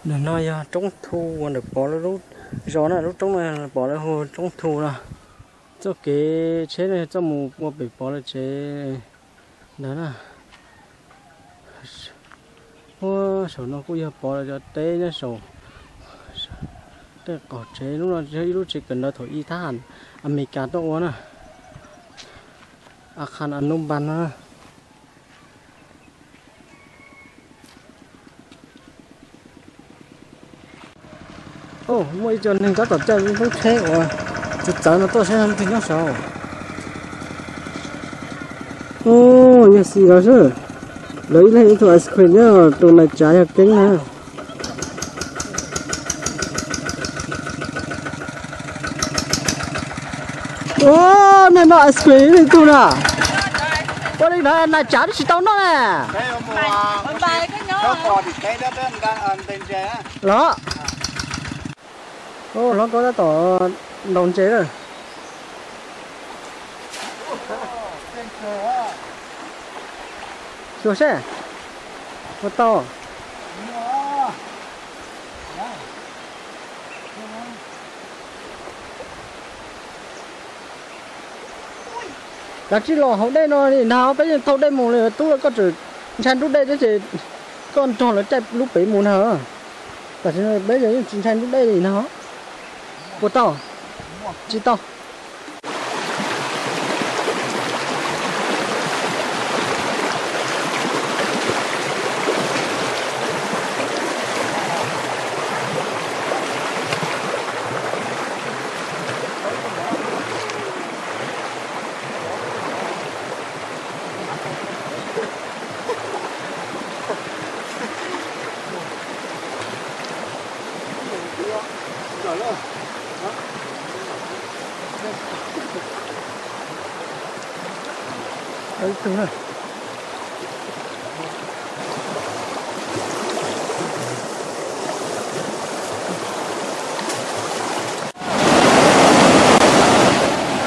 Ntawm no yog Roob Thu uas ntawm Pov lawv lub zos na, lub roob no Pov lawv hu Roob Thu no. Txoj kev tsheb no yog txoj mus ua pem Pov lawv tsev ntawd na. Ua saum no kuj yog Pov lawv cov teb nyob saum tej qaum tsev. Lub no yog ib lub tsev kawm ntawv thaum ub thab ham Amelikas tuaj ua na, Akhab Anubab no. Muaj ib co neeg tab tom caij lub tsheb uas txawv txawv no tuaj saib leej twg nyob saud. Yog xis los xwb, lawv ib leeg ib tug ice cream, nyob tus nais tsav yog Keeb na. Ua, neeg noj ice cream ib leeg tug na. Ua li ntawd nais tsav twb tsis tau noj na. Los, hlob koj tab tom ntaus ntses lawm. Xyuas seb puas tau. Kav tsij los hauv dej no li ntag, peb yeej thauj dej mus li tub, koj tseem ntshai nruab dej thiab ces koj nrog lawv caij lub pem mus ntag. Tam sim no peb yeej tsis ntshai nruab dej li ntag. Puas tau? Tsis tau.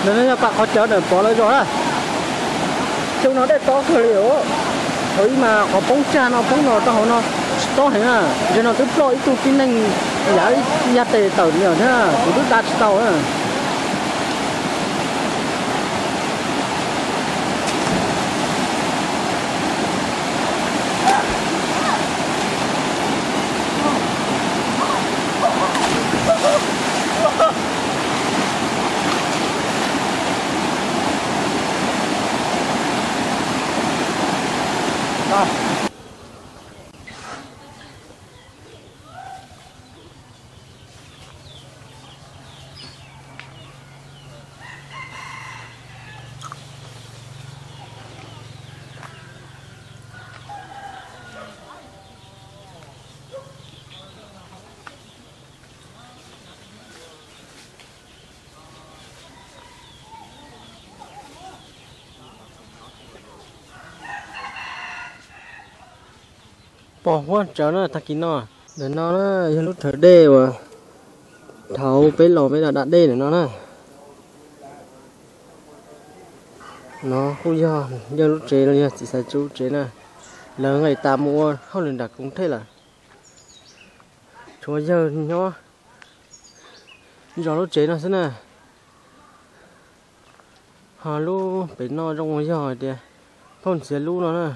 Ntawm no yog pam qhov cawv ntawm Pov lawv zos na. Xyoo no dej tob kawg li os. Thaum ub mas qhov poob tsag no poob no rau hauv no tsis tob heev na. Zaum no twb ploj ib tug tib neeg yav ib yag tes tawm lawm thiab, kuv twb da tsis tau na. Pom huab tsawv na tag kis no. Ntawm no na yog lub rhawv dej uas thaum peb los peb da da dej ntawm no na. No kuj yog yawg lub tsev los yog txiv Xaiv Tsu lub tsev na. Lawv nqes tas mus ua hauj lwm nram Koos Thej lawm. Tshuav yawg nyob zov lub tsev no xwb na. Ho lub pem no zoo yog hais tias phauj ntxhiav lub no na.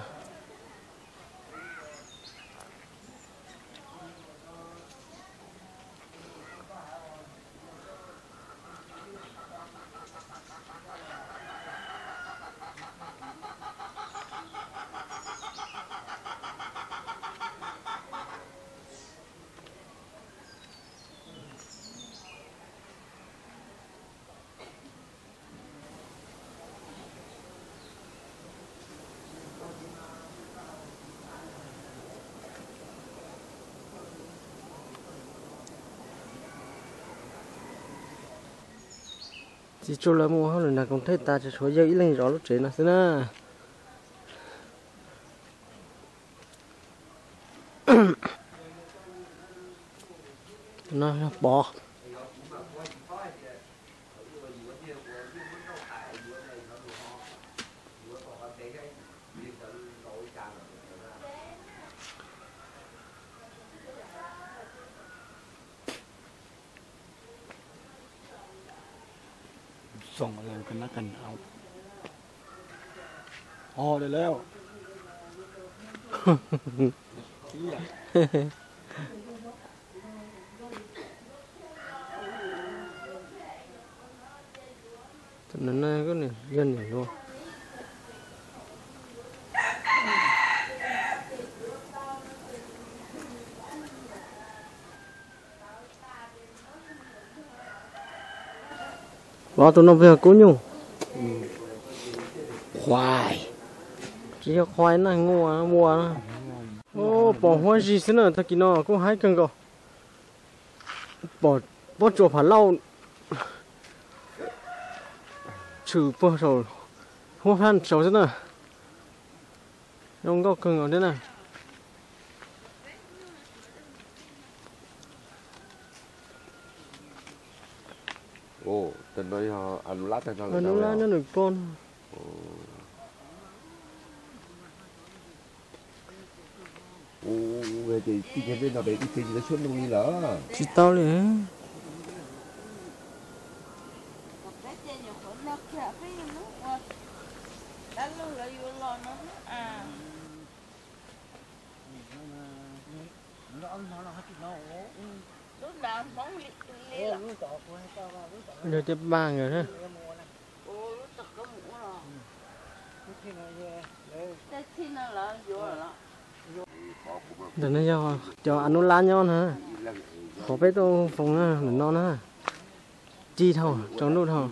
Txiv Tsu lawv mus ua hauj lwm nram Koos Thej tas, tseem tshuav yawg ib leeg zov lub tsev no xwb na. No yog Pov. Tòng lên cái nắp quần áo. Ồ, đượcแล้ว. Tus no na, yog niam luag. Los tus no puas yog kub nyuj? Qhuai. Tsis yog qhuai na, ngu ua na. Pom huab zig xwb na, tag kis no kuj haib kawg nkaus. Pom pob tsuas phav lauj tshwm puag saum huab phab saud xwb na. Zoo nkauj kawg nkaus thiab na. Nub lab nyob nws poj no. Tsis tau li. Yog cov paj nkawd na. Ntawm no yog cov a nub lab nyob na. Qhov peb tuaj foos na, ntawm no na. Ci dhau, tsaus ntuj dhau.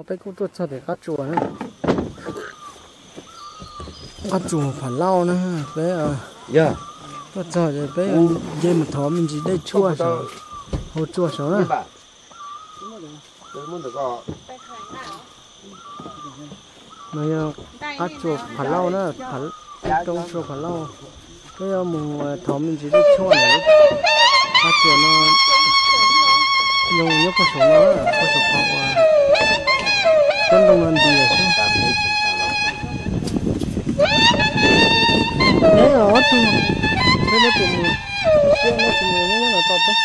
Peb kuj tuaj txog tim qab tsuas na. Qab tsuas Pham Lauj na, peb tuaj txog ces peb nce mus thov me ntsis dej tshuaj saum, hau tsua saud na. No yog qab tsuas Pham Lauj na, roob tsua Pham Lauj. Peb yuav mus thov me ntsis dej tshuaj ntawm qab tsuas no, nyob puag saum no, puag saum qhov uas cov ntoo no nti lawm xwb. Neb ob tug, neb puas mus, neb puas mus nyob no tau peb.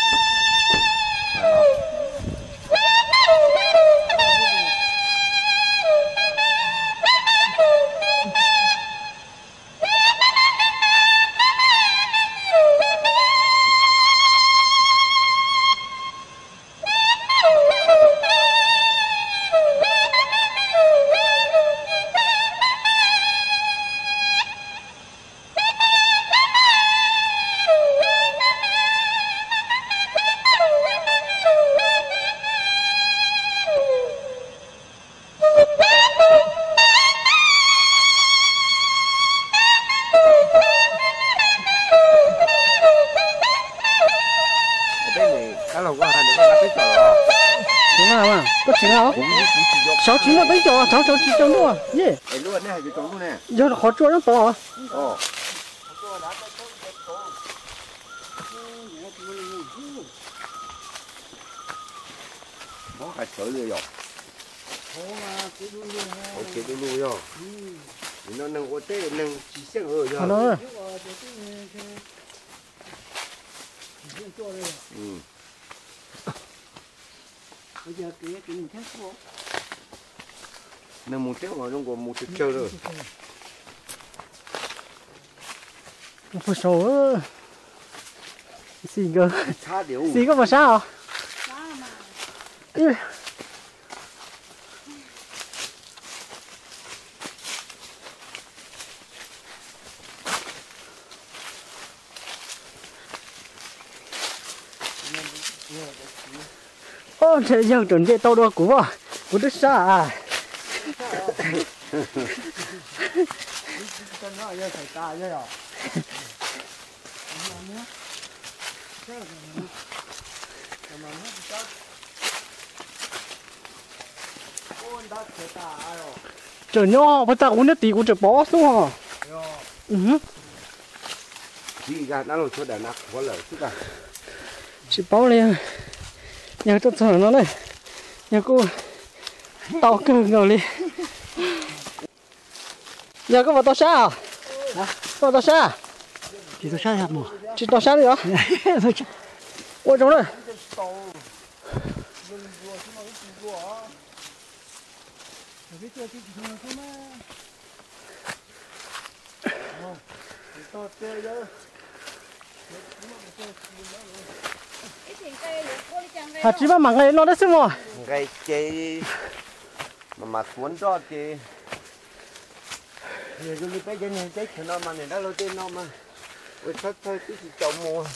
Koj tseem, sawv tsis muaj teeb caum, sawv tsis tsaus ntuj, yog qhov tsua nyob tod. Mob qas sawv li yom. Ua kev du lug yog, nim no neeg ua teb neeg tsis xyeej yog. Neeg mus teb mas zoo nkaus mus tsawg tsawg lawm. Puag saud, Xis nkawd, Xis koj puas sab os? Ob, ntshe yawg raug ntse tau dua kuv, kuv twb sab. Tseem nyob puag ta kuv nyob tid kuv tseem pom ob xub os. Tsis paub li, yog tuaj txog no na, yog kuj tau kawg nkaus li. Yog koj puas tau sab os? Koj puas tau sab? Tsis tau sab li os. Ua zoo na. Has tsis maj mam nqes no dab xwb mog. Nqes ces mas mas tuav nroj ces, yog zoo li peb cov niag teb chaws no mas niam dab laug tej no mas ua txhawj txhawj twb tsis tau mus.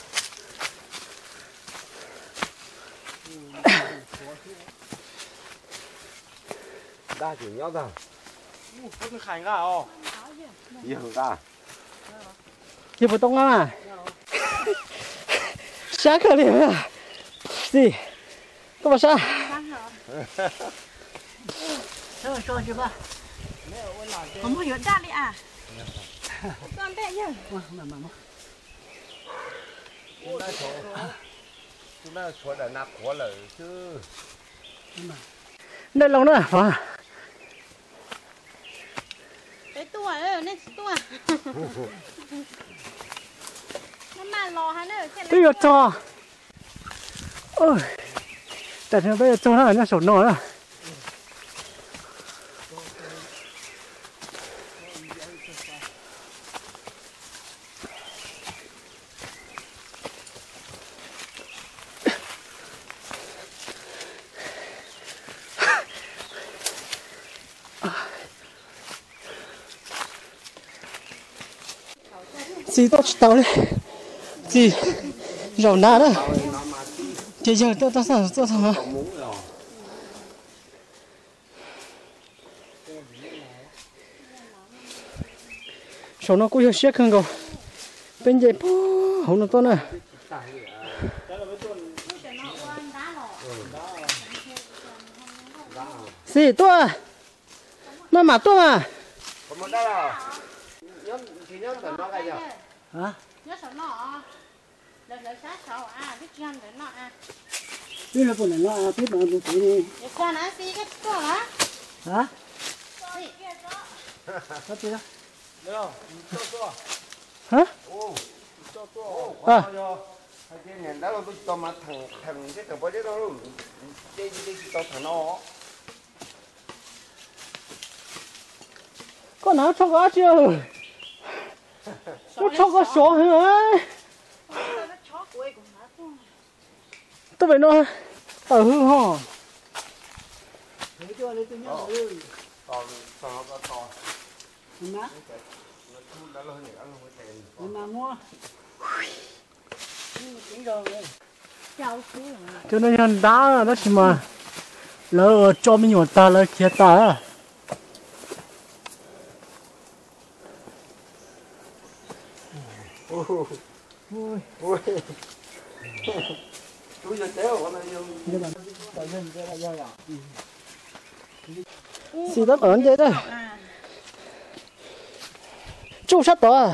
Dab tseem nyob tag. Yawg nqa. Yawg puas tau nqa mas? Sab kawg li. Xis, koj puas sab? Naj loo na. Peb tuaj, nej tsis tuaj. Twb yuav txog. Tam sim no peb yuav txog na, nyob saum no na. Txiv tuaj tsis tau li, txiv zaum nab na, ces yawg tuaj txog tuaj txog no. Saum no kuj yog siab kawg nkaus, peb nce puag hauv no tuaj na. Xis tuaj, maj mam tuaj mas. Koj hnav tsho koj dab tsi? Lub tsho koj sov heev. Tuaj pem no tawm hwv ho. Cov no yog ntab tab sis mas lawv tso me nyuam tag lawv khiav tas. Xis tab tom nce tag. Tsuj sab tod.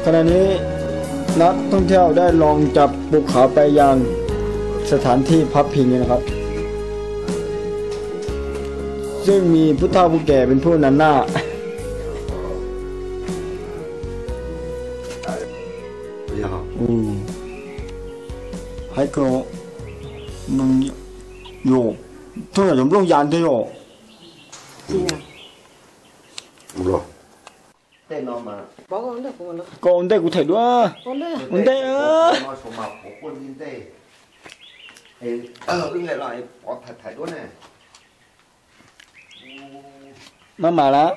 ขณะนี้นักท่องเที่ยวได้ลงจากภูเขาไปยังสถานที่พักพิงนะครับ ซึ่งมีผู้เฒ่าผู้แก่เป็นผู้นำหน้า Hais kom nws yuav thooj yam cov nplooj yas ntej os. Koj ua ntej kuv them dua. Ua ntej. Maj mam lawm.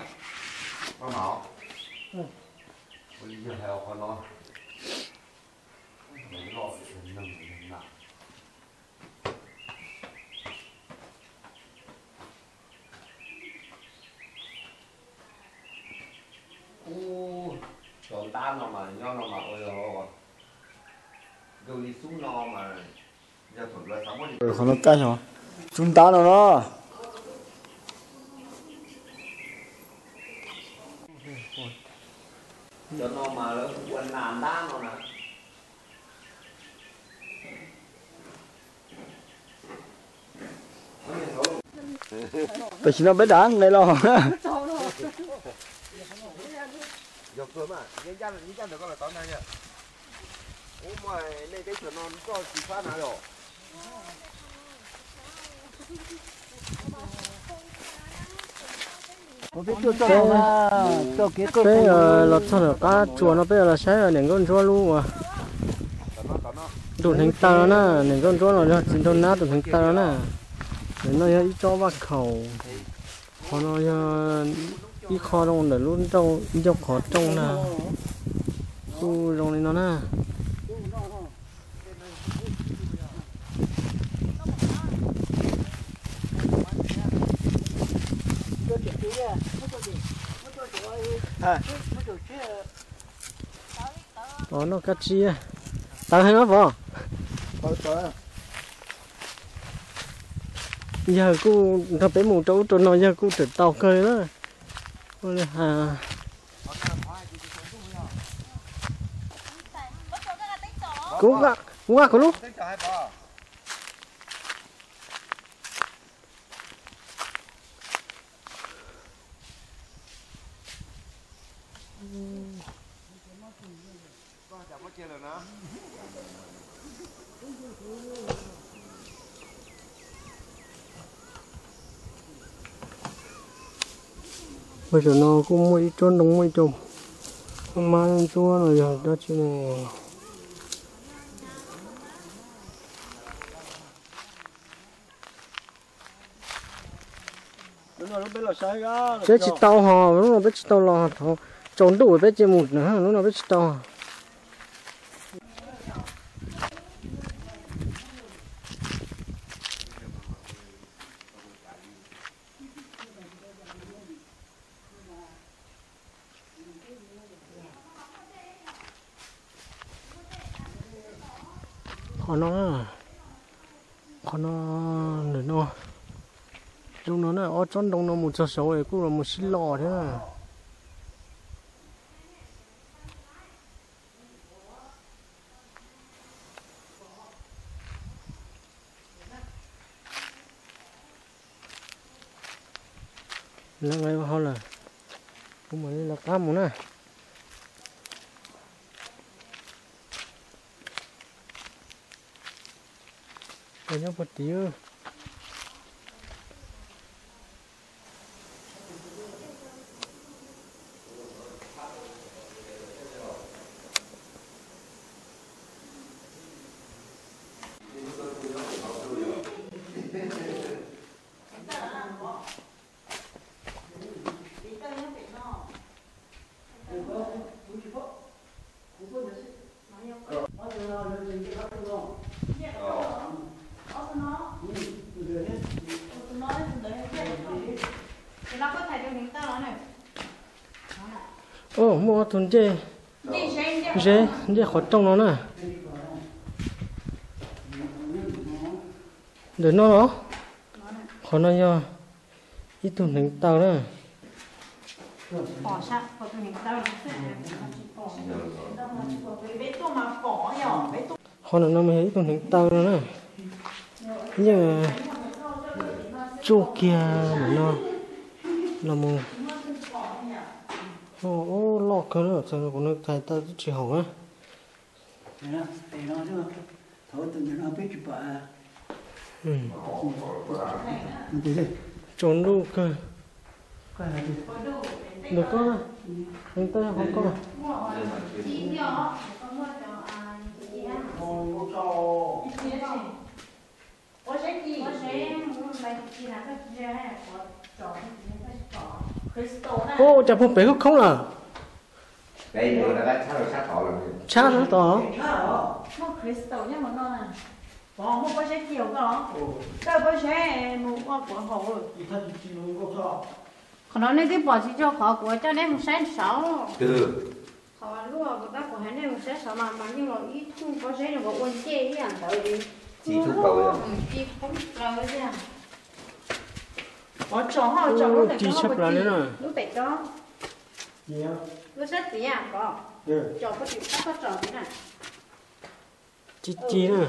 Ub, cov ntab no mas nyob no mas ua yog zoo li xub no mas, qhov no kaj xyov xub ntab no no. Cov no mas lawv hu ua nas ntab no na. Tam sim no peb dam nqe los. Peb, peb los txog ntawm qab tsuas no peb los saib niam nkauj ntsuab lub uas tus hneev taw no na, niam nkauj ntsuab no yog txiv nraug nab tus hneev taw no na. Ntawm no yog ib tsob vaj khaum, qhov no yog ib qho zoo ntawm lub ncauj qhov rooj na, kuj zoo li no na. Os, noj kab tsib, tawv heev na Fov. Yawg kuj nrog peb mus rau ub rau no, yawg kuj tseem tau kawg na. Ua li has, kuv nqa kuv lub. Pem no kuj muaj ib tsob ntoo, muaj ib co mab ntsuab no yog dab tsi ne? Peb tsis tau hos, lub no peb tsis tau los, thaum tsaus ntuj peb cia mus na, lub no peb tsis tau. Qhov no, qhov no, ntawm no, Zoo no na, ob tsob ntoo no mus txog saud es kuj los mus sib los thiab na. Lawv nqa ho lawm, kuv mam li lawv qab mus na. Nyob puag tid. Ub, muaj ob tug ncej, ncej qhov rooj no na. Ntawm no los, qhov no yog ib tug hneev taw na. Qhov no mas yog ib tug hneev taw no na. Yeej tsuj kiag ntawm no los mus. Loj kawg na, txawm kuv nws txhais taw twb tsis haum na. Tsaus ntuj kawg. Ntawm koj, hneev taw qhov koj. Ub, cas puag pem khoob khoob lawm. Tshab sab tod. Qhov no nej twb pom tsis txog qhov kuv coj neb mus saib saud. Qhov lub kuv tab kuv hais nej mus saib saud mas mas yeej los ib tug pob zeb zoo nkaus ua ncej ib yam ntawd li. Ci poob plaws tiag. Ci tshaj plaws li na. Lub pem tod, lub sab tid pom, tsom puag tim qab toj tsom tid na. Ci ci na,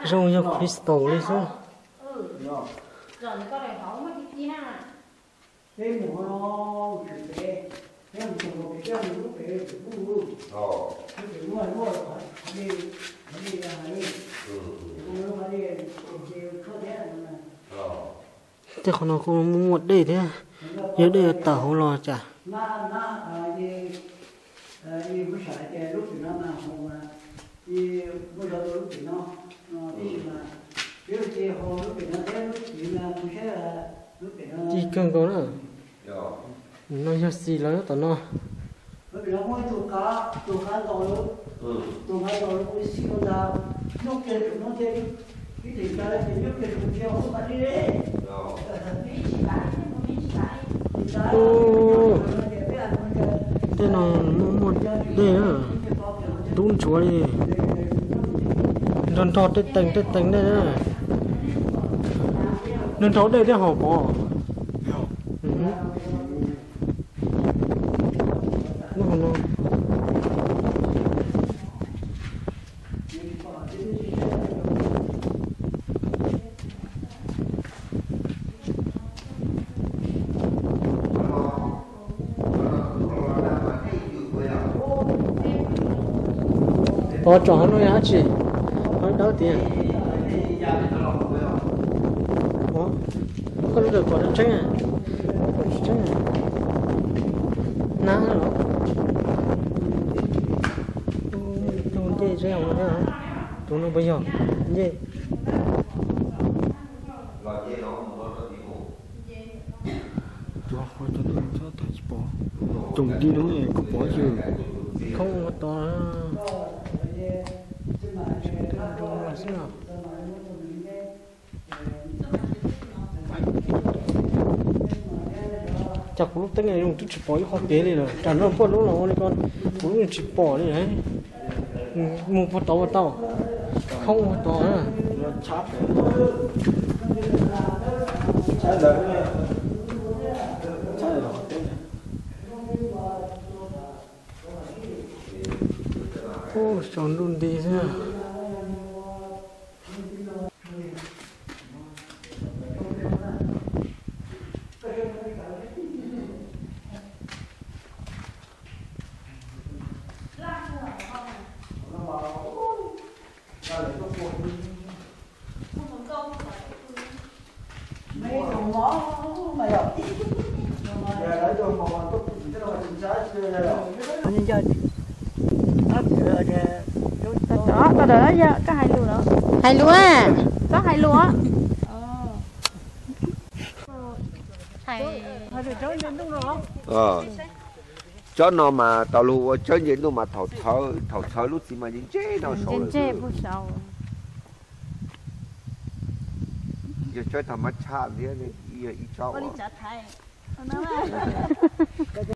zoo yog crystal li xwb. Tej qhov no kuj muaj dej thiab, yog dej tawm hauv los cas. Ci kawg nkaus na. No yog xis lawv nyob tom no. Ub, tej no muaj muaj dej na, dub ntsuav li. Nrog nrog tej teeg tej teeg dej na. Nrog nrog dej thiab hauv pov. Lub hauv no. Pov tsom hauv no yog dab tsi? Qhov dawb tiag. Koj lub ntawm pom tseeb, pom tsis tseeb. Nab los? Tus ncej zeb hauv no, tus no puas yog ncej? Cov qhov cov no tsis pom, coom di no kuj pom xwb. Khoob ua tod, xwb. Cas kuv lub teeb zoo twb tsis pom ib qho kev li lawm, tsam no poj lub los ua li ko, kuv lub tsis pom li. Mus puag tod ua tau, khoob ua tod. Ub, tsaus ntuj nti xwb. Tau dawm, koj hais lus los? Hais lus a. Txhob hais lus. Tsob no mas tau lug ua tsawb nce ntuj mas thaum txhawv, thaum txhawv lub txiv mas yeej ntseg no saud lawm. Yog tsawb thaum mab tshaj thiab, yog ib tsob ua